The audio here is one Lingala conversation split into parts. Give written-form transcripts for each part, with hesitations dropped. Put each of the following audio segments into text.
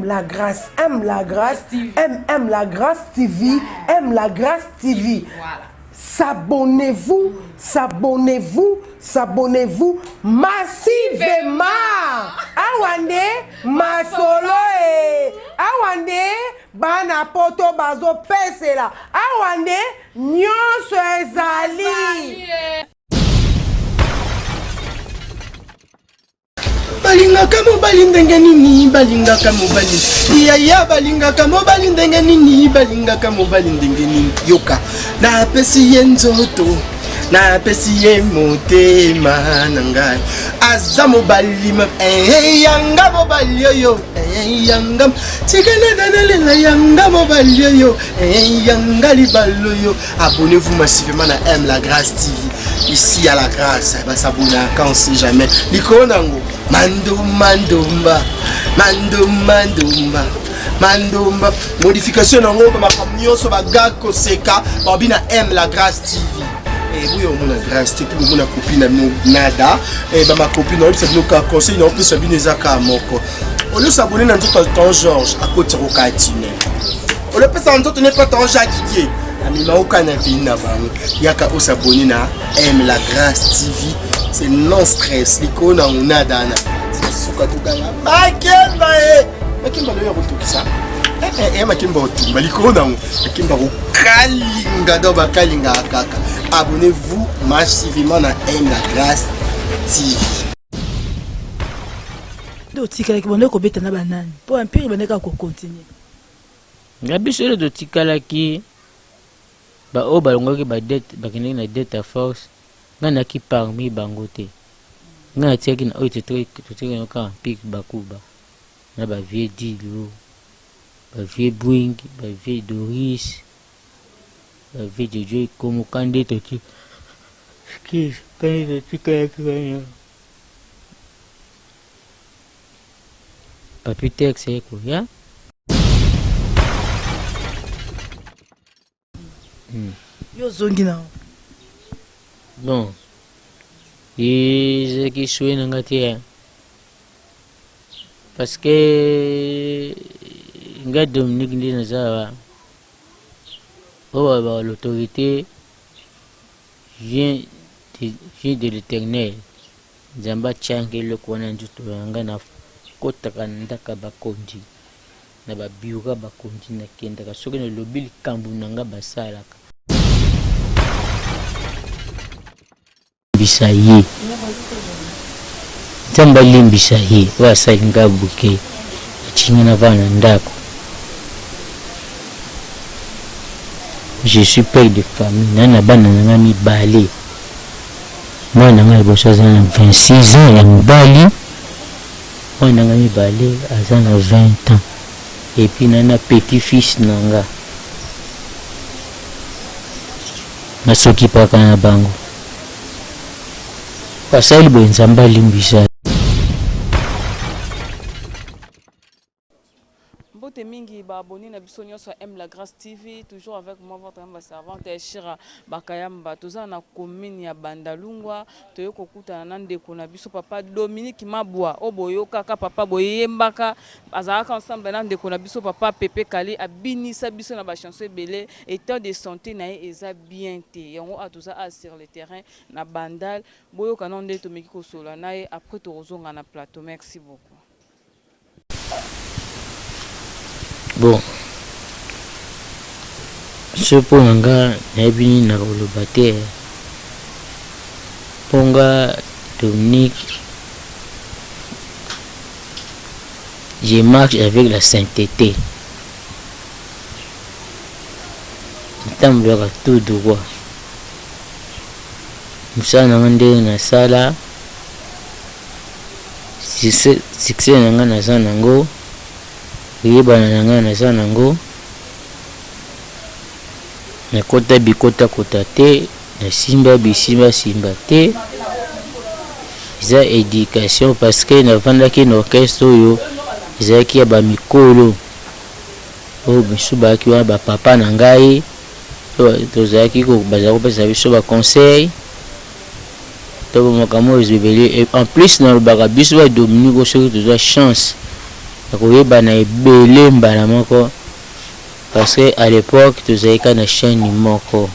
M la grâce, M la grâce, M M la grâce TV, M la grâce TV. Voilà. S'abonnez-vous, s'abonnez-vous, s'abonnez-vous massivement. Awa nde masolo e. Awa nde bana poto bazopesela. Awa nde nyonso ezali. Balingaka mobali ndenge nini? Balingaka mobali yaya, balingaka mobali ndenge nini? Balingaka mobali ndenge nini? Yoka, napesi ye nzoto, napesi ye motema na ngai, aza mobali eh, yanga mobali oyo eh, yanga tikana yanga mobali oyo eh, yanga libalo oyo. Abonnez-vous massivement na M la Grâce TV. Ici à la grâce, ba s'abonner quand on sait jamais. Likolo nango, mandumba ndumba, mandumba ndumba, mandumba. Modification nango ba makambo nyonso ba gag koseka, babi na M la Grâce TV. Eh, boya omona grâce te mpe bomona kopi na bino nada eh, bamakopi na oyebisa bino kaka conseil na opesa bino eza kaka moko olio s'abonner na nzoto ya ton Georges akotisa kokatine olopesaka nzoto ne pa ton Jacques Didier amema oka na vie na bango yaka osabonner na M la Grâce TV, c'est non stress likolo na nada na suka tokanga makemba e makemba nayo ya kotokisa eh, eh, makemba otumba likolo nango makemba kokalinga donc bakalingaka kaka. Abonnez-vous massivement na M la Grâce TV. Nde otikalaki bande kobeta na banani mpo empire ebandaki kaka kocontinue? Nga biso nde totikalaki baoyo balongwaki badete bakendaki na dete force. Nga naki parmi bango te, nga natiaki na oyo totikaki na kaka Empire Bakuba na bavieux Dilo, bavieux Bwing, bavieux Doris, bavieux Jojo Ikomoka nde toti excuse kande totikalaki wana. Papi Tex ekoya. Yo ozongi na Bon, ezalaki souhait na nga te parce que nga Dominique nde naza awa oyo balobaka l'autorité vient de l'Éternel. Nzambe atianga eloko wana nzoto na nga, nakotaka na ndako ya bakonzi, na ba bureau ya bakonzi nakendaka, soki nalobi likambo na nga basalaka. Limbisa ye, Nzambe alimbisa ye oyo asali nga buke, atie nga navanda na ndako. Je suis père de famille, na na bana na nga mibale. Mwana na nga liboso aza na 26 ans ya mobali, mwana na nga mibale aza na 20 ans et puis na na petit fils na nga nasokipaka na bango. Basali boye Nzambe alimbisa. Mbote mingi ba abonné na biso nyonso ya M la Grâce TV, toujours avec moi votre humble servante Shira Bakayamba. Toza na commune ya Bandalungwa, toye kokutana na ndeko na biso papa Dominique Mabwa, oyo boyokaka papa boyembaka, azalaka ensemble na ndeko na biso papa Pepe Kali, abinisa biso na ba chanson ebele, état de santé na ye eza bien te. Yango awa toza awa sur le terrain na Bandal, boyoka nano nde tomeki kosolola na ye, après tokozonga na plateau. Merci beaucoup. Bon, soki mpo na nga nayebi nini nakoloba te mpo nga Dominique je marche avec la sainteté, natambolaka tout droit, mosala na nga ndenge nasala. Succès na nga naza nango, koyebana na nga naza nango, nakota bikota kota te, nasimba bisimba simba te, eza education parce que nafandaki na orchestre oyo ezalaki ya ba mikolo oyo misusu bazalaki wana ba papa na ngai, tozalaki bazalaki kopesa biso ba conseils. To makambo oyo ebele. En plus nalobaka biso ba Dominique oyo soki tozwa chance Ya koyebana ebele mbala moko parce que à l'époque tozalaki kaka na chaîne moko.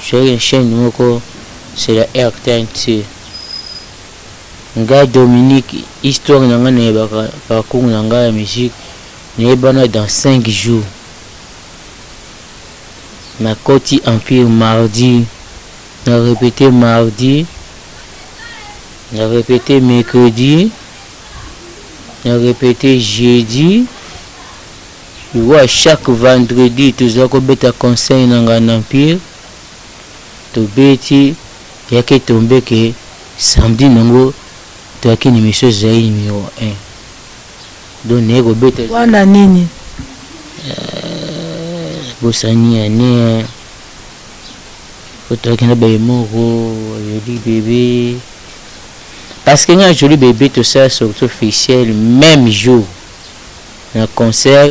Tozalaki na chaîne moko, c'est la RTNC. Nga Dominique, histoire na nga nayebaka parcours na nga ya musique, nayebana dans 5 jours. Nakoti Empire mardi, na repete mardi, na repete mercredi, na repete jeudi, lokola chaque vendredi toza kobeta conseil na nga na Empire, tobeti yaki tombe ke samedi nango toyaki na emission ezali numero 1. Donc naye kobeta wana nini? Bosani année po toyaki na baye moko Joli Bebe, parce que nga Joli Bebe tosala sortie officielle même jour na concert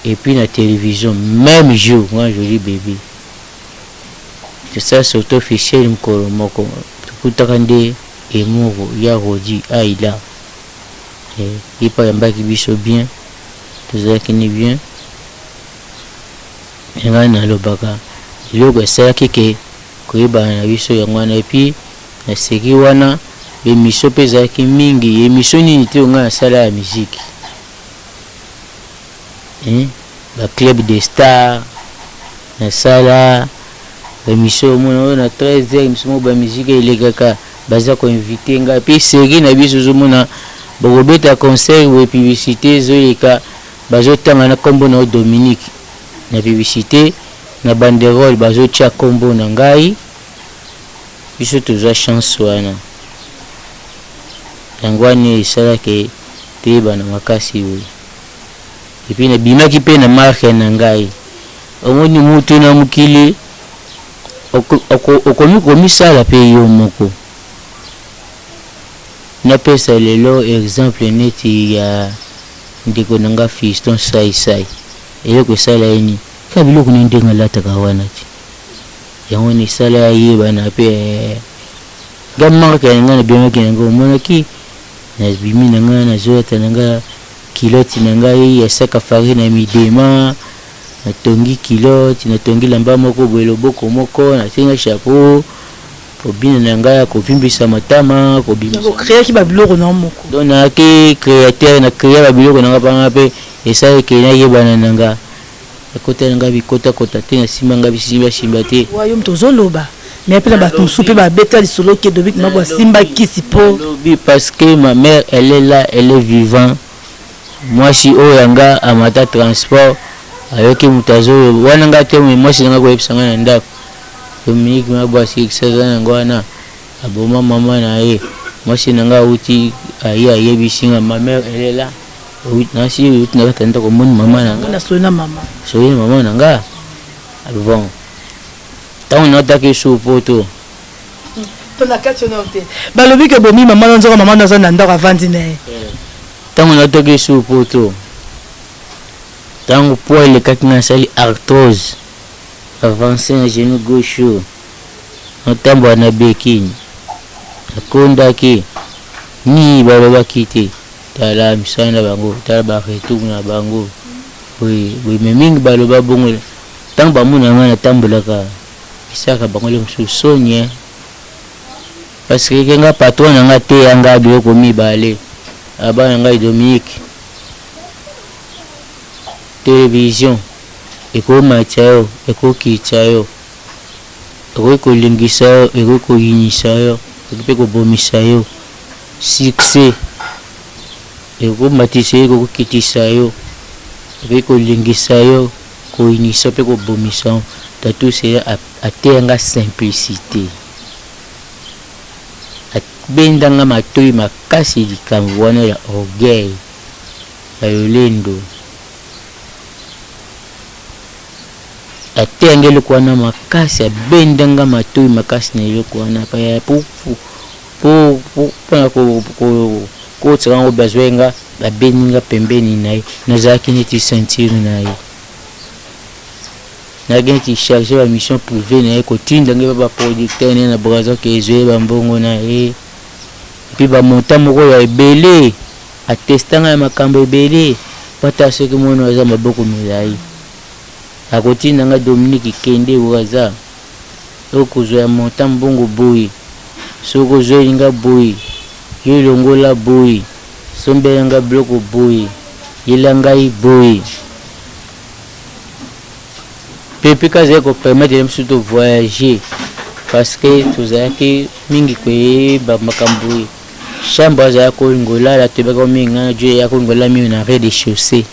et puis na télévision même jour. Nga Joli Bebe tosala sortie officielle mokolo moko, tokutaka nde Emoro ya Rodi Aila, ye mpe ayambaki biso bien, tozalaki ni bien. Ngai nalobaka eloko esalaki ke koyebana na biso yango wana. Et puis naseki wana, émission mpe ezalaki mingi. Émission nini te ngai nasala ya musique, ba Club de Star nasala émission, omona oyo na 13 heures, émission moko bamusike elekaka, baza koinvite ngai. Mpe série na biso, ozomona bokobeta concert boye, publicité ezoleka, bazotanga na nkombo na yo Dominique na publicité, na banderole bazotia nkombo na ngai. Biso tozwa chance wana, yango wana esalaki toyebana makasi boye. Et puis nabimaki mpe na marque na ngai. Omoni, mutu na mokili okomi komisala mpe yo moko. Napesa lelo exemple neti ya ndeko na nga Fiston Saisai. Eloko esala ye nini? Kaka biloko na ndenge alataka wana ti, yango wana esala yayebana. Mpe nga marque na ngai nabimaki yango, omonaki nabimi na ngai, nazolata na nga culotte na ngai ya saka farine na midema, natongi culotte, natongi lamba moko boye, loboko moko natinga chapeau, kobina na ngai ya kovimbisa matama, kobimisa. Ocréaki babiloko na yo moko? Donc nayaki créateur, na créa babiloko na nga mpanga, mpe esalaki nayebana na nga. Ekota na ngai bikotakota te, na nsima ngai bisimbasimba te. Wa yo moto ozoloba, mais mpe na bato mosusu mpe babeta lisolo ke Dominique Mabo asimba kisi mpo Nalobi parce que ma mère, elle est là, elle est vivant. Mwasi oyo ya nga amata transport, ayoki moto azoloba wana, nga te, mwasi na nga koyebisa nga na ndako: Dominique Mabo asikisa aza nango wana, aboma mama na ye. Mwasi na nga auti aye, ayebisi nga. Ma mère, elle est là. Nasi euti na kati ya ndako, omoni mama na nga. Nasoli na mama. Soki na mama na nga. Bon, ntango naotaki su poto. To na kati ono te, balobi ke bomi mama na nzoka, mama naza na ndako, avandi na ye. Ntango naotaki su poto, ntango poids elekaki nga, nasali arthrose avancé na genou gauche oyo, naotambola na béquille, nakondaki nini, balobaki te: tala misala na bango, tala baretour na bango boye boye. Mais mingi baloba bongo ntango bamona ngai natambolaka, esalaka bango le mosusu soni, parce que ke nga patron na nga teya nga biloko mibale: aba na ngai Dominique, télévision ekomatisa yo, ekokitisa yo, ekoki kolingisa yo, ekoki koyinisa yo, ekoki mpe kobomisa yo. Succès ekomatisa yo, ekokitisa yo, ekoki kolingisa yo, koyinisa mpe kobomisa yo. Tatu sela ateya nga simplicité, abendanga matoi makasi likambo wana ya orgueil, ya lolendo. Ateyanga eloko wana makasi, abendanga matoi makasi na eloko wana mpona kotika yango. Bazwai nga, babendi nga pembeni na ye, nazalaki neti ceinture na ye, nazalaki neti chargé ba mission privé na ye, kotinda ngai baproducteur na ye na Braza ke ezwe bambongo na ye, et puis bamontant moko ya ebele. Atesta ngai na makambo ebele po ata soki mwana oyo aza maboko milayi. Akotinda ngai Dominique kende Brazza okozwa ya montant mbongo boye, soki ozweli nga boye, yo longola boye, sombela nga biloko boye, yela ngai boye. Pepe ka azalaki ko permettre biso to voyager parce que tozalaki mingi koyeba makambo chambre azalaki kolinga kolala toyebaki yango mingi ngai na Joe ayaki kolinga kolala mingi na rez de chaussee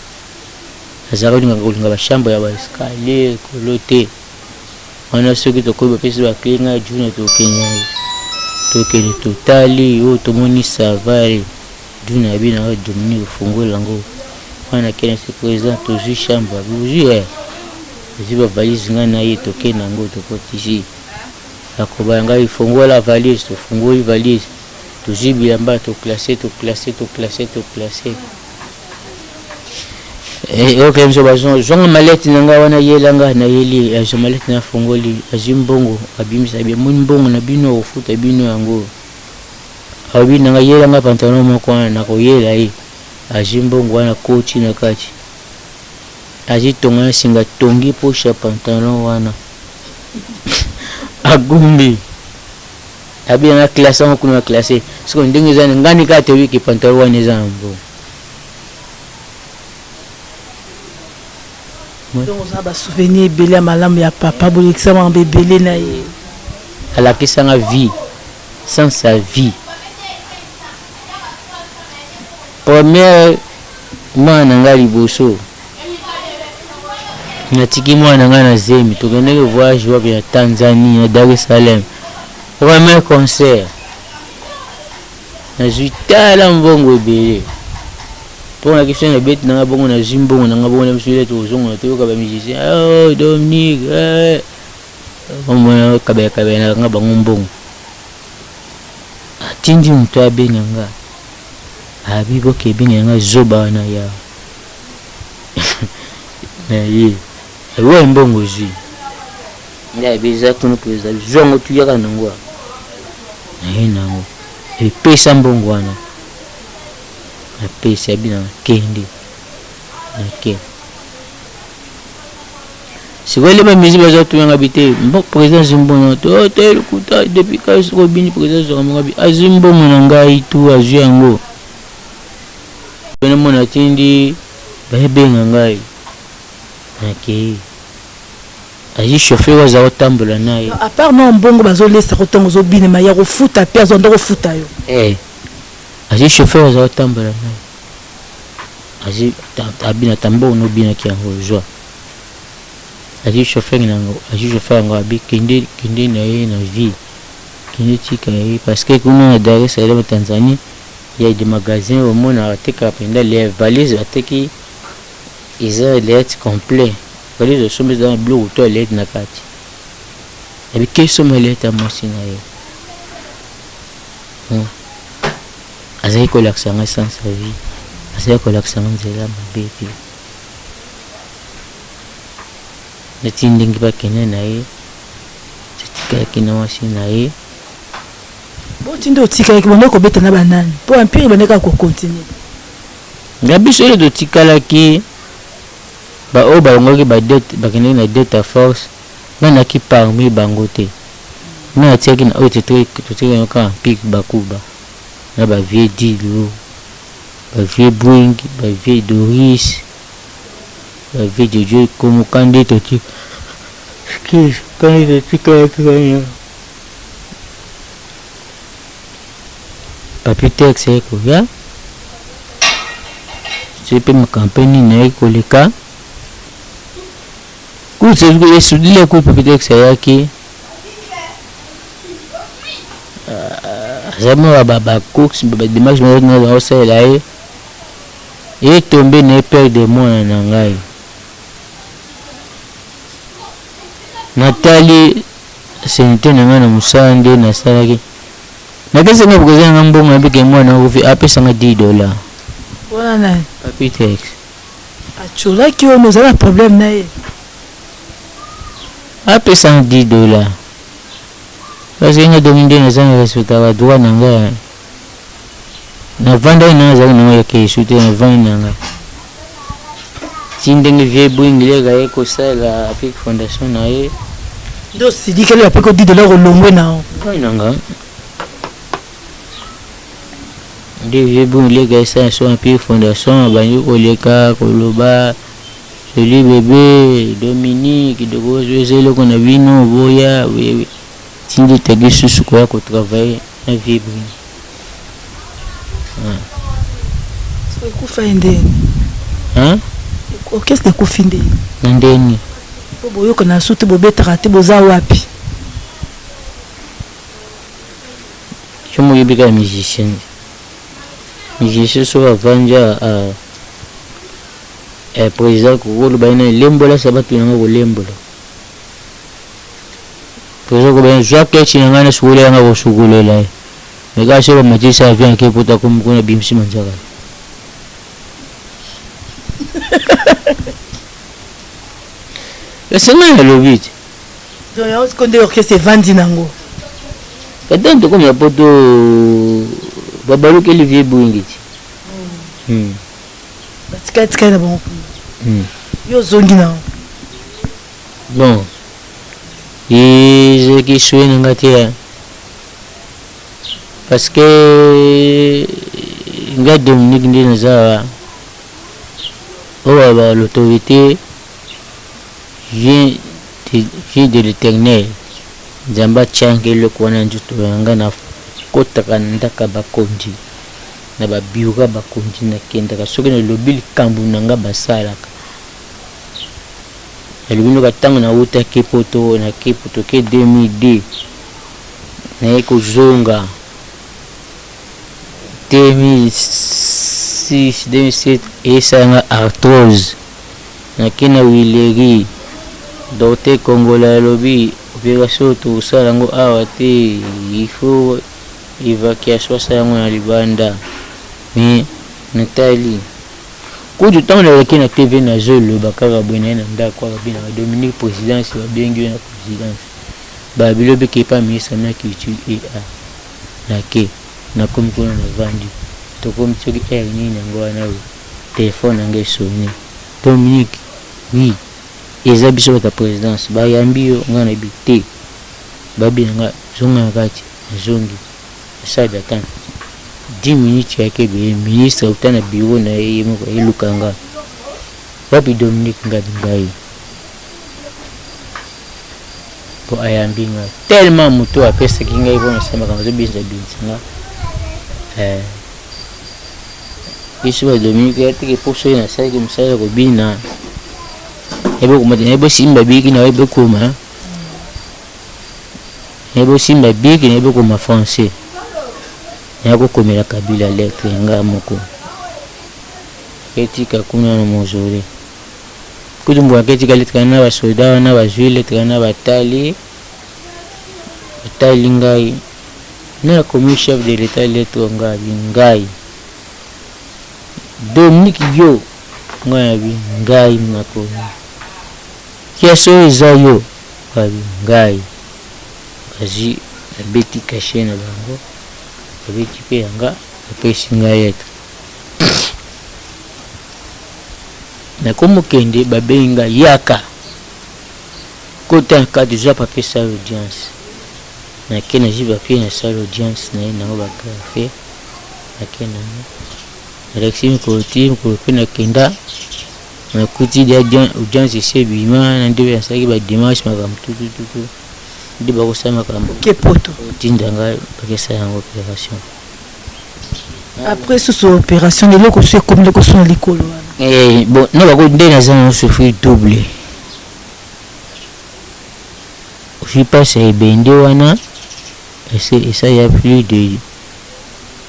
azalaki kolinga kolinga ba chambre ya ba escalier likolo te wana soki tokomi bapesi ba cle ngai na Juna tokende tokende totali oyo tomoni ça va aller Juna abi na ngai Dominique fungola yango wana nakei na se president tozui chambre abi ozui eh ozui ba valise ngai na ye tokei na yango tokotisi Akobala ngai fongola valise tofungoli valise tozui bilamba to classe to classe to classe to classe ok biso bazonga zwanga malete na ngai wana yela ngai nayeli ye azwa malete na afongoli azwi mbongo abimisa bi amoni mbongo na bino akofuta bino yango alobi na ngai yela ngai pantalon moko wana nakoyela ye azwi mbongo wana akoti na kati Azui tonga na singa atongi poche ya pantalon wana agumbi abi na classe yango kuna na classe siko ndenge eza na ngani kaka toyebi ke pantalon wana eza na mbongo. Donc oza ba souvenir ebele ya malamu ya papa bolekisa makambo ebele na ye. Alakisa nga vie sans sa vie première Mwana na ngai liboso natiki mwana na ngai na zemi tokendaki voyage wapi na Tanzanie na Dar es Salaam premier concert nazwi tala mbongo ebele mpo na biso na beti na ngai bongo nazwi mbongo na ngai bongo na biso nde tokozonga toyoka ba musicien oh Dominique eh. Omona kabela kabela na ngai bango mbongo atindi moto abenga nga Abi boke ebengela nga zoba wana ya na ye abi wapi mbongo ozui nga abi eza kuna president abi zua yango tuyaka na yango na ye na yango epesa mbongo wana napesi abi na kende na ke Sikoyo nde ba musiciens baza tuna nga bi te mbo president azwi mbongo na to oh, te lokuta depuis kala soki obini president azwaka mbongo bi azwi mbongo na ngai tu azwi yango pene mona atindi bayebenga ngai nakei azwi chauffeur oyo aza kotambola na ye à part na mbongo bazolesa ko ntango ozobinema ya kofuta mpe azwa nde kofuta yo eh azwi chauffeur aza kotambola na ye azwi abina ta mbongo nobinaki yango zwa Azui chauffeur na yango azui chauffeur yango abi kende kende na ye na ville kende tika ye parce que kuna na Dar es Salaam Tanzanie il ya des magasins omona batekaka mpenza les valises bateki eza let complet valise osombi eza na biloko to ya let na kati abi kesoma let ya mwasi na ye hmm. azali kolakisa ngai sans sa vie azali kolakisa ngai nzela mabe te Neti ndenge bakende na ye, totikalaki na mwasi na ye. Boti nde otikalaki bande kobeta na banani mpo empire ebandaki kaka kocontinue? Nga biso nde totikalaki baoyo balongwaki ba dette bakendaki na dette ya force nga nayaki parmi bango te nga natiaki na oyo totikaki yango kaka empire bakuba na ba vieux Dilu ba vieux Bwing ba vieux Doris Ba vieux Jojo Komo kande toti excuse kande totikalaki wana Papy Tex aye koya soki mpe makambo nini aye koleka kutu esudile kutu Papy Tex ayaki azali mwa ba course ba demarche moko naosalela ye E tombe na perdre mwana na ngai natali anciennete na ngai na mosala nde nasalaki napesi nga president na ngai mbongo nayebi ke mwana akufi apesa nga 10 dollars Wana nani? Papy Tex. Atsholaki yo mais ozali na problème na ye? Apesa nga 10 dollars parce que nga domi nde naza na respectaka droit na ngai. Navandaki na nga nazalaki na nga ya kesu te navandi na nga ti ndenge vieux Bwingilek aye kosala Afrique Fondation na ye. Nde osilikeli bapeki yo 10 dollars olongwe na yo. Navandi na nga nde vieux Bwingilek aye sala son Afrique Fondation abandi koleka koloba joli bebe Dominique eza eloko na bino boya ti nde toyaki lisusu koya ko travailler na vieux Bwingi. Ekufa ye ndeni? Hein? Orchestre ekufi ndeni? Na ndeni? Po boyokana su te, bobetaka te, boza wapi? Yo moyebi kaka musicien. Musicien soki avandi a eh, président kokoloba ye na lembola sabatu na nga kolembola. Président koba zwa ketch na ngai nasukolela nga kosukolela ye. Mais kaka soki bamatisi avion ake poto akomi kuna abimisi manzaka. Kasi ngai nalobi te. Donc yango sikoyo nde orchestre evandi nango. Kata tokomi na poto babalukeli vieux Bwingi ti. Hmm. Batikali tikali na bango kuna. Yo ozongi na Bon. Ezalaki souhait na nga te. Parce que nga Dominique nde naza awa oyo ba l'autorite vient de, vient de l'eternel Nzambe atianga eloko wana nzoto na nga na kotaka na ndaka bakonzi na ba bureau ya bakonzi nakendaka soki nalobi likambo na nga basalaka nalobi noka ntango nawutaki poto nake poto ke 2002 Naye kozonga 2006 2007 esala nga arthrose nake na Huilerie docteur congolais alobi operation oyo tokosala yango awa te il faut evacuation asala yango na libanda mais natali kutu ntango naleki na TV nazoloba kaka boye naye na ndako awa Dominique presidence babengi yo na presidence Ba bilobi ke epa ministre na culture ea na ke nakomi kuna na vandi tokomi soki heure nini yango wana oyo telephone na nga esonne Dominique oui eza biso bato ya presidence ba yambi yo nga na bi te ba bi na nga zonga na kati na zongi na salle d'attente 10 minutes eyaki ebele ministre auta na bureau na ye ye moko aye luka nga wapi Dominique nga bi ngai Po ayambi nga tellement mutu oyo apesaki ngai po nasala makambo azobinisa binisa nga eh. Biso ba Dominique ya teke po soki nasalaki mosala ya kobina nayebi te nayebi osimba biki nayebi okoma nayebi osimba biki nayebi okoma français naya kokomela Kabila lettre nga moko etika kuna na mausolee. Kutu mbua ake etikali tikali na ba soda wana bazui lettre wana batali batali ngai na komi chef de l'etat lettre ngai abi ngai Dominique yo ngai abi ngai nakomi kiasi oyo eza yo abi ngai bazui babeti cachet na bango babeti pe ya nga bapesi ngai lettre. Nakomi kokende babengi nga yaka kota na kati zwa papier sala audience nake nazwi papier na sala audience naye nango ba greffe nake nango nalakisi mikolo ti mikolo mpe nakenda nakuti deja audience esi ebima na nde nasalaki ba demarche makambo tutututu nde bakosala makambo ke poto otinda ngai bakesala yango operation Après susu operation eloko su ekomi eloko su na likolo wana. Eh, bon, na bako nde naza na souffrir double. Ozwi mpasi ya ebende wana ese esa ya plus de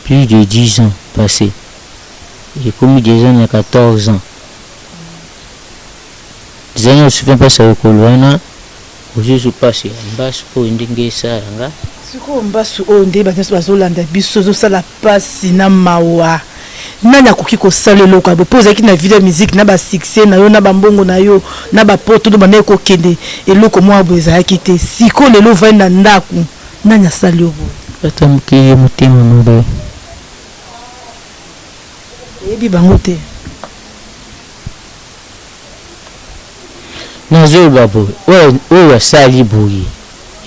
10 ans passé ekomi deja na 14 ans eza na souffrir mpasi ya lokolo wana Ozuzu pasi ya mbasu oyo ndenge esala nga. Sikoyo mbasu oyo nde bato nionso bazolanda biso ezosala pasi na mawa nani akoki kosala eloko ya boye po ozalaki na vie ya musique na ba succès na yo na ba mbongo na yo na ba poto nde obandaki kokende eloko moko ya boye ezalaki te sikoyo lelo ovandi na ndaku nani asali yo boye. Bato ya mokili ya motema mabe. Oyebi bango te? Nazoloba boye oyo asali boye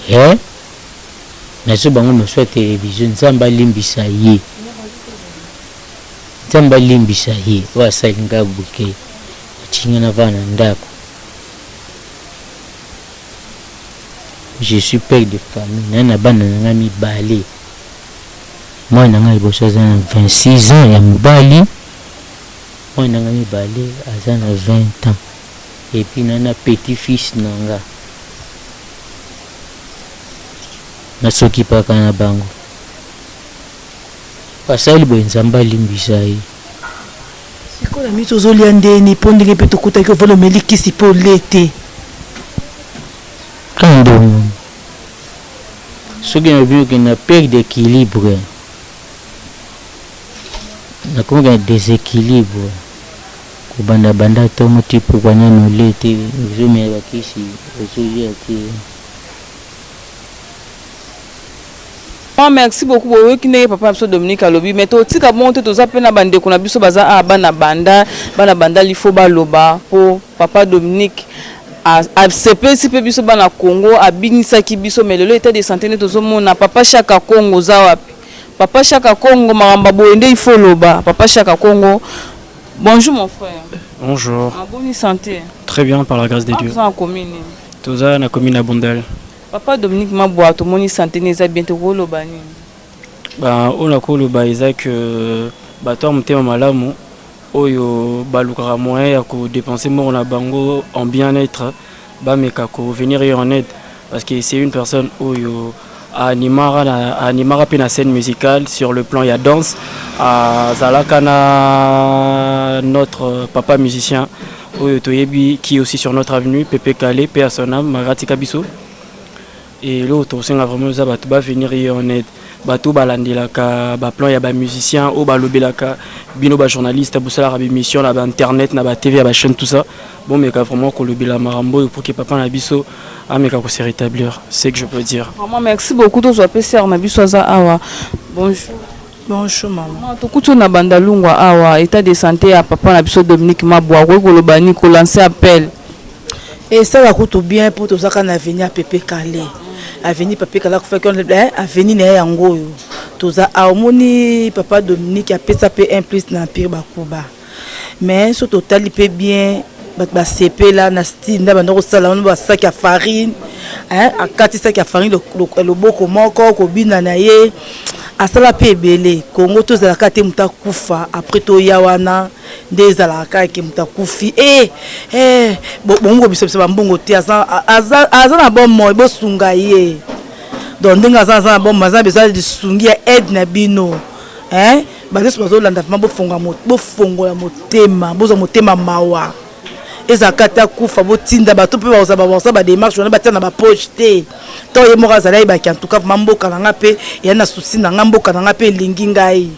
eh nazo bango mosu ya television nzambe alimbisa ye nzambe alimbisa ye oyo asali nga boye atiki nga navanda na ndako je suis père de famille naza na bana na nga mibale mwana na nga liboso aza na 26 ans ya mobali Mwana na nga mibale aza na 20 ans et puis na na petit fils na nga na s'occupaka na bango asali boye Nzambe alimbisa ye. Sikoyo na minute ozolia ndeni po ndenge pe tokutaki ovandi omeli kisi po olie te. Kaka nde omoni soki na bino ke na perdre equilibre. Nakomaki na desequilibre kobanda banda tongo ti pokua nanu olie te ozo mela ba kisi ozo lia te. Vraiment merci beaucoup boyoki ndenge papa na biso Dominique alobi mais totika bongo te toza pe na ba ndeko na biso baza awa bana banda bana bandal il faut baloba po papa Dominique asepelisi pe biso bana Congo abinisaki biso mais lelo etat de sante nde tozomona papa Shaka Kongo oza wapi Papa Shaka Kongo makambo ya boye nde il faut oloba papa Shaka Kongo bonjour mon frère. Bonjour. Ah, boni santé. Très bien par la grâce de Dieu. Toza na commune nini? Toza na commune ya Bondal. Papa Dominique Mabwa tomoni santé ne eza bien te okoloba nini? Ba oyo nakoloba eza que bato ya motema malamu oyo balukaka moyen ya ko dépenser mbongo na bango en bien-être bameka ko venir ye en aide parce que c'est une personne oyo animaka na animaka mpe na scène musicale sur le plan ya danse azalaka na notre papa musicien oyo toyebi qui est aussi sur notre avenue Pepe Kale paix à son âme maratika biso et eloko tokosenga vraiment eza bato bavenir ye en aide bato balandelaka baplan ya bamusicien oyo balobelaka bino bajournaliste bosalaka baémission na bainternet na batv ya bachaîne tout ça bomeka vraiment kolobela makambo oyo pour que papa na biso ameka ko se rétablir c'est que je peux dire. Vraiment merci beaucoup tozwa pe sœur na biso aza awa bonjour. Bonjour maman. Tokuti na Bandalungwa awa état de santé ya papa na biso Dominique Mabwa akoki koloba nini ko lancer appel. Esala kutu bien po tozaka na avenue ya Pepe Kale. Avenue Pepe Kale akufaki avenue na ye yango oyo. Toza awa omoni papa Dominique apesa pe un plus na Empire Bakuba. Mais soki totali pe bien bato basepela na style nde abanda kosala wana basaki ya farine akati saki ya farine loboko moko kobina na ye asala mpe ebele kongo tozalaka te moto akufa après toya wana nde ezalaka kaka ke moto akufi e eh, bongo kobisabisa bambongo te aza na bomoi bosunga ye donc ndenge aza aza na bomoi aza besoin lisungi ya aide na bino hein Ba nionso bazolanda vraiment bofonga bofongola motema bozwa motema mawa ezalaka ata kufa botinda bato mpe bakozala bakosa ba démarche wana batia na ba poche te to ye moko azali ayebaki en tout cas vraiment mboka na nga mpe eya na souci na nga mboka na nga mpe elingi ngai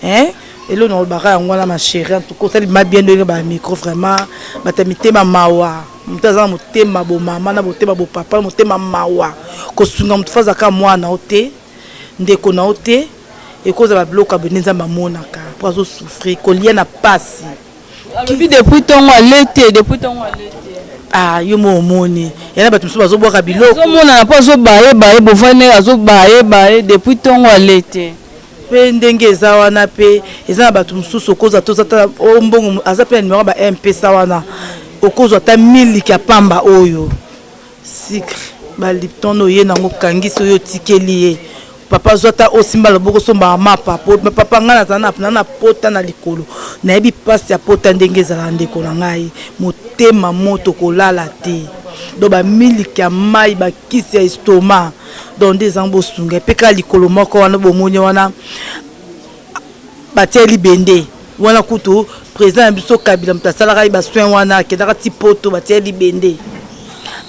hein eloko nalobaka yango wana ma chérie en tout cas osali ma bien ndenge ba micro vraiment bato ya mitema mawa moto aza na motema bomama na motema bopapa na motema mawa kosunga moto fazaka mwana o te ndeko na yo te ekozala biloko ya boye nde nzambe amonaka po azo souffrir kolia na pasi. Alobi depuis tongo alete depuis tongo alete. Ah yo mo omoni yana bato mosusu bazobwaka biloko ozomonana mpo azobaye baye bovandi azobaye baye depuis tongo alete mpe ndenge eza wana mpe eza na bato mosusu okozwa toza ata o mbongo aza mpe na nimero ya ba mpesa wana okozwa ata miliki ya pamba oyo Sucre ba lipton oye nango kangisi oyo otikeli ye papa zwa ata osimba loboko osombaka mapa po papa ngai nazala na na pota na likolo nayebi mpasi ya pota ndenge ezalaka ndeko na ngai motema moto kolala te donc bamiliki ya mai bakisi ya estomac donc nde ezango bosunga mpe kaka likolo moko wana bomoni wana Batia libende wana kutu president na biso kabila moto asalaka ye ba soins wana akendaka ti poto batia libende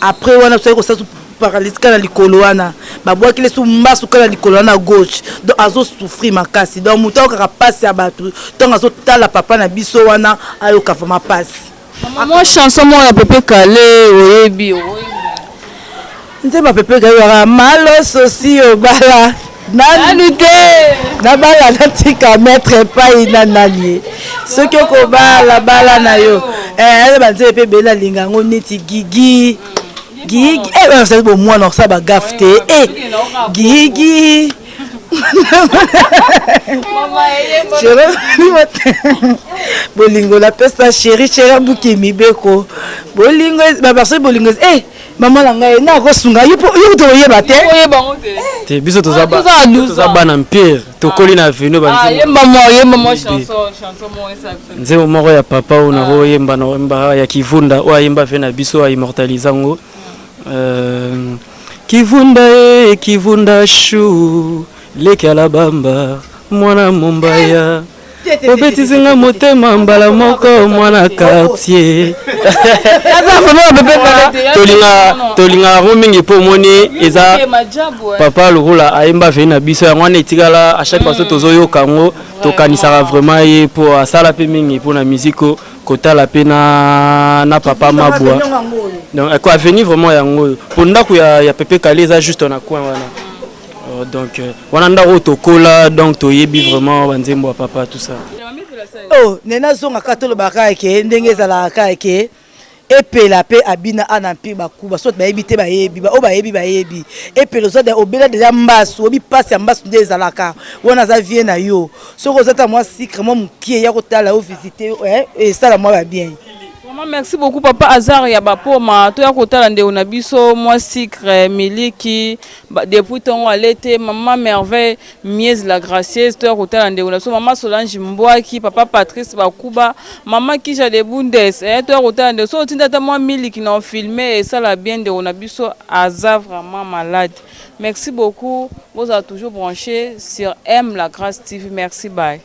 après wana soki kosala paralysie kaka na likolo wana babwakeli su mbasu kaka na likolo wana gauche donc azo souffrir makasi donc moto ayokaka mpasi ya bato ntango azotala papa na biso wana ayoka vraiment mpasi. Mwa chanson moko ya Pepe Kale oyebi? Nzembo ya Pepe Kale waka maloso si obala nanu te nabala natika maître epai na nani ye. Soki okobala bala na yo. Eh, eza banzembo mpe ebele nalinga yango neti Gigi. Gigi, eh, osali bomwana osala bagafe te. Eh, Gigi. Bolingo napesa chéri chéri abuki mibeko bolingo babasoki bolingo eh mama na ngai nakosunga yo kutu oyeba te. Te, biso toza bana mpire, tokoli na avenue. Nzembo moko ya papa oyo nakoyemba, nakoyemba ya Kivunda oyo ayemba ve na biso, aimmortalise yango. Kivunda e Kivunda shu leki alabamba mwana mombaya obetisinga motema mbala moko mwana quartier. Tolinga yango mingi mpo omoni eza papa lokola ayemba veni na biso, yango wana etikala. À chaque fois tozoyoka yango, tokanisaka vraiment ye mpo asala mpe mingi mpona musique, kotala mpe na papa Mabwa. Donc avenue vraiment yango oyo, mpo ndako ya Pepe Kale eza juste na coin wana. Donc wana ndako oyo tokola, donc toyebi vraiment banzembo ya papa, tout ça. Oh, nde nazonga kaka, tolobaka kaka ndenge ezalaka kaka ke Epela mpe abina ana mpe bakuba soki bayebi te, bayebi oyo bayebi, bayebi Epela. Oza obela deja mbasu, oyebi mpasi ya mbasu nde ezalaka wana. Aza vie na yo, soki oza ta mwa sucre mwa mokie ya kotala yo, visite esala mwa babien. Vraiment merci beaucoup, papa Azar ya bapoma. Toya kotala ndeko na biso mwa sucre miliki depuis ntongo alete. Mama Merveille Mies la Gracieuse, toya kotala ndeko na biso mama Solange Mbwaki, papa Patrice Bakuba, mama Kija de Bundes. Toya kotala ndeko so otinda ata mwa miliki na ofilme, esala bien. Ndeko na biso aza vraiment malade. Merci beaucoup, bozala toujours branché sur M La Grâce TV. Merci, bye.